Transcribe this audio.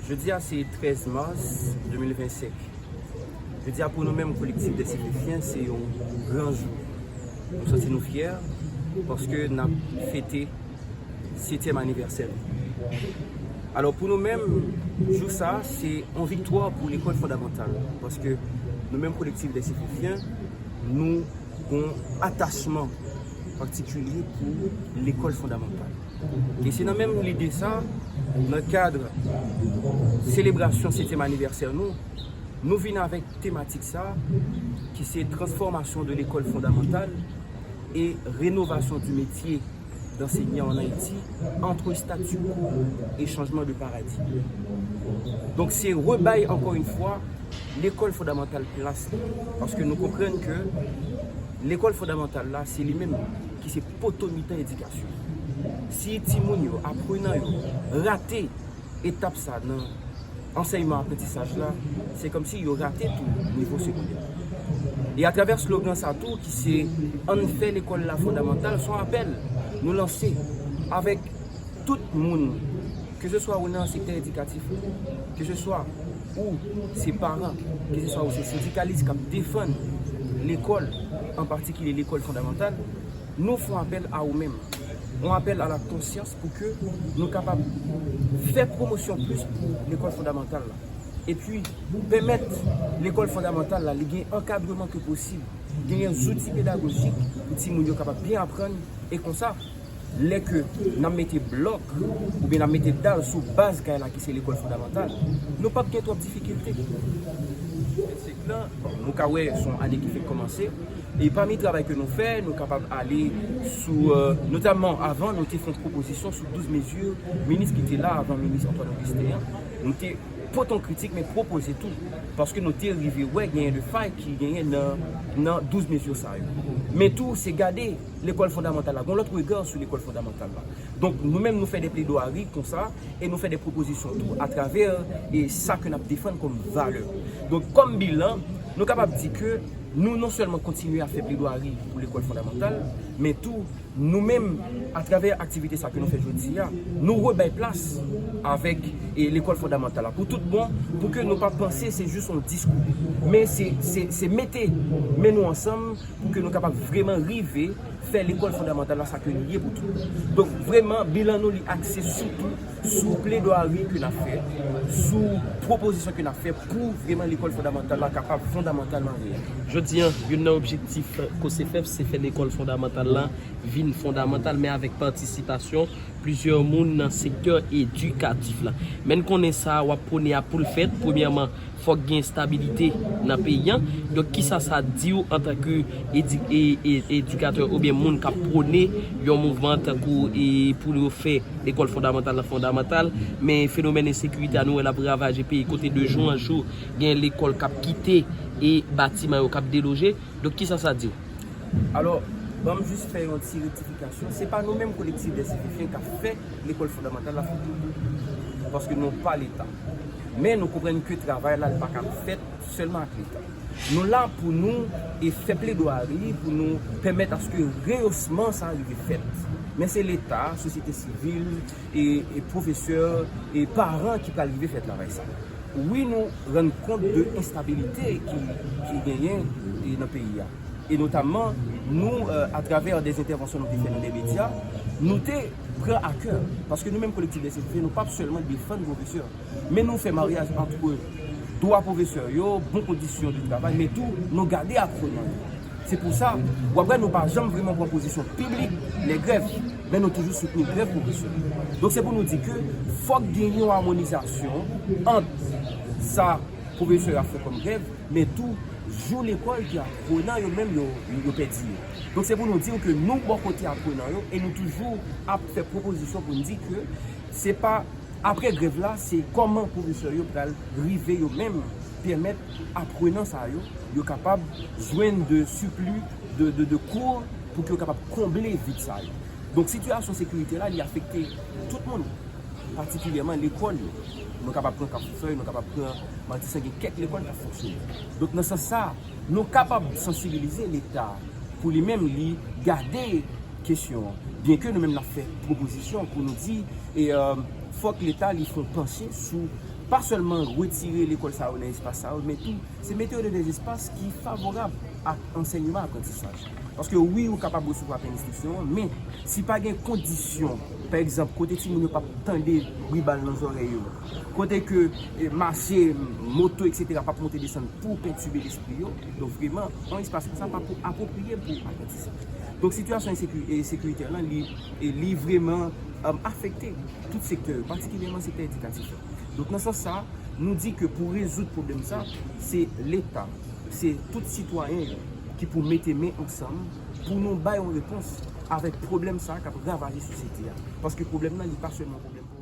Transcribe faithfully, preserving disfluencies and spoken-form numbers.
Jodi a se trèz mas de mil vennsenk. Jodi a pou nou menm kolektif Dèsififyen se yon gran jou. Nou santi nou fyè paske n ap fete setyèm anivèsè nou. Alò pou nou menm, jou sa se yon viktwa pou lekòl fondamantal paske nou menm kolektif Dèsififyen, nou gon atachman patikilye pou lekòl fondamantal. E se nan menm lide sa, nan kad selebrasyon setyèm anivèsè nou, nou vin avèk tematik sa, ki se transformation de l'école fondamentale et rénovation du métier d'enseignant en Haïti, entre statu quo et changement de paradigme. Donk se rebay ankò yon fwa lekòl fondamantal plas li. Paske nou konprann ke lekòl fondamantal la, se li menm ki se poto mitan edikasyon. Si timoun yo, aprenan yo, rate etap sa nan ansèyman aprantisaj la, se kòmsi yo rate tou nivo segondè. E atravè slogan sa tou, ki se ann fè lekòl la fondamantal, se yon apèl nou lanse avèk tout moun, ke se swa ou nan sektè edikatif la, ke se swa ou se paran, ke se swa ou se sendikalis k ap defann lekòl, an patikilye lekòl fondamantal, nou fè yon apèl a ou menm, yon apèl a la konsyans pou ke nou kapab fè pwomosyon plis pou lekòl fondamantal la. Epi pèmèt lekòl fondamantal la, li gen ankadreman ke posib, genyen zouti pedagojik pou timoun yo kapab byen aprann, e konsa, lè ke n ap mete blòk oubyen n ap mete dal sou baz kay la ki se lekòl fondamantal, nou p ap gen twòp difikilte. Vennsenk lan, bon, nou ka wè se yon ane ki fèk kòmanse. E pami travay ke nou fè, nou kapab ale sou, euh, notamman avan, nou te fè yon pwopozisyon sou douz mezi, minis ki te la avan, minis Antoine Augustin an, nou te pote yon kritik, men pwopoze tou, paske nou te rive wè genyen de fay ki genyen nan, nan douz mezi sa yo. Men tou, se gade lekòl fondamantal la, gon lòt rega sou lekòl fondamantal la. Donk, nou menm, nou fè de pledwari konsa, e nou fè de pwopozisyon tou atravè e sa ke n ap defann kòm valè. Donk, kòm bilan, nou kapab di ke nou non sèlman kontinye ap fè pledwari pou lekòl fondamantal, men tou, nou menm, atravè aktivite sa ke nou fè jodi a, nou rebay plas avèk e lekòl fondamantal la pou tout bon, pou ke nou pa panse se jis yon diskou, men se, se, se mete men nou ansanm pou ke nou kapab vrèman rive fè lekòl fondamantal la sa ke li ye pou tout. Donk, vrèman, bilan nou li akse sitou sou pledwari ke n ap fè, sou pwopozisyon ke n ap fè pou vrèman lekòl fondamantal la kapab fondamantalman reyèl. Jodi a, youn nan objektif COSEFEP se fè lekòl fondamantal la vin fondamantal, men avèk patisipasyon plizyè moun nan sektè edikatif la. Men n konnen sa w ap pwone a pou l fèt, premyèman, fòk gen estabilite nan peyi a. Donk, kisa sa di w antanke edi-, e, e, edikatè oubyen moun k ap pwone yon mouvman tankou e pou yo fè lekòl fondamantal la fondamantal, men fenomèn ensekirite a nou wè l ap ravaje peyi kote de jou an jou gen lekòl k ap kite e batiman yo k ap deloje. Donk, kisa sa di w? Alò, ban m jis fè yon ti rektifikasyon. Se pa nou menm kolektif Dèsififyen k ap fè lekòl fondamantal la fondamantal. Paske nou pa Leta. Men nou konprann ke travay la, li pa ka fèt sèlman ak Leta. Nou la pou nou e fè pledwari, pou nou pèmèt aske reyosman sa rive fèt. Men se Leta, sosyete sivil, e, e pwofesè, e paran ki pral rive fè travay sa. Wi, nou rann kont de enstabilite ki, ki genyen e nan peyi a. E notamman, nou, euh, atravè de entèvansyon nou te fè nan de medya, nou te pran a kè, paske nou menm kolektif Dèsififyen, nou p ap sèlman defann pwofesè, men nou fè maryaj ant dwa pwofesè yo, bon kondisyon de travay, men tou, nou gade aprenan yo. Se pou sa, w ap wè nou pa janm vrèman pran pozisyon piblik lè grèv, men nou toujou soutni grèv pwofesè. Donk, se pou nou di ke fòk gen yon amonizasyon ant sa pwofesè yo ap fè kòm grèv, men tou jou lekòl ke aprenan yo menm yo, yo pèdi yo. Donk, se pou nou di w ke nou bò kote aprenan yo e nou toujou ap fè pwopozisyon pou n di ke se pa apre grèv la, se kòman pwofesè yo pral rive yo menm pèmèt aprenan sa yo, yo kapab jwenn de sipli de, de, de kou pou ke yo kapab konble vid sa yo. Donk, sitiyasyon sekirite la, li afekte tout moun, patikilyèman lekòl yo. Nou kapab pran Kafou Fèy, nou kapab pran Matisan, gen kèk lekòl k ap fonksyone. Donk, nan sans sa, nou kapab sansibilize Leta pou li menm li gade kesyon an. Byenke nou menm n ap fè pwopozisyon pou nou di, e, euh, Fòk Leta li fè yon panche sou pa sèlman retire lekòl sa yo nan espas sa yo, men tou se mete yo nan de espas ki favorab ak ansèyman, aprantisaj. Paske wi, ou kapab resevwa pèn enstriksyon an, men si pa gen kondisyon, pa egzanp, kote timoun yo p ap tande bri bal nan zòrèy yo, kote ke eh, mache, moto, etsetera p ap monte desann pou pètibe lespri yo, donk vreman, yon espas konsa pa pou apwopriye pou aprantisaj. Donk sitiyasyon ensekirite lan, li, li vreman um, afekte tout sektè yo, patikilyèman sektè edikatif la. Donk nan sans sa, nou di ke pou rezoud pwoblèm sa, se Leta, se tout sitwayen yo ki pou mete men ansanm pou nou bay yon repons avèk pwoblèm sa k ap ravaje sosyete a. Paske pwoblèm nan, li pa sèlman pwoblèm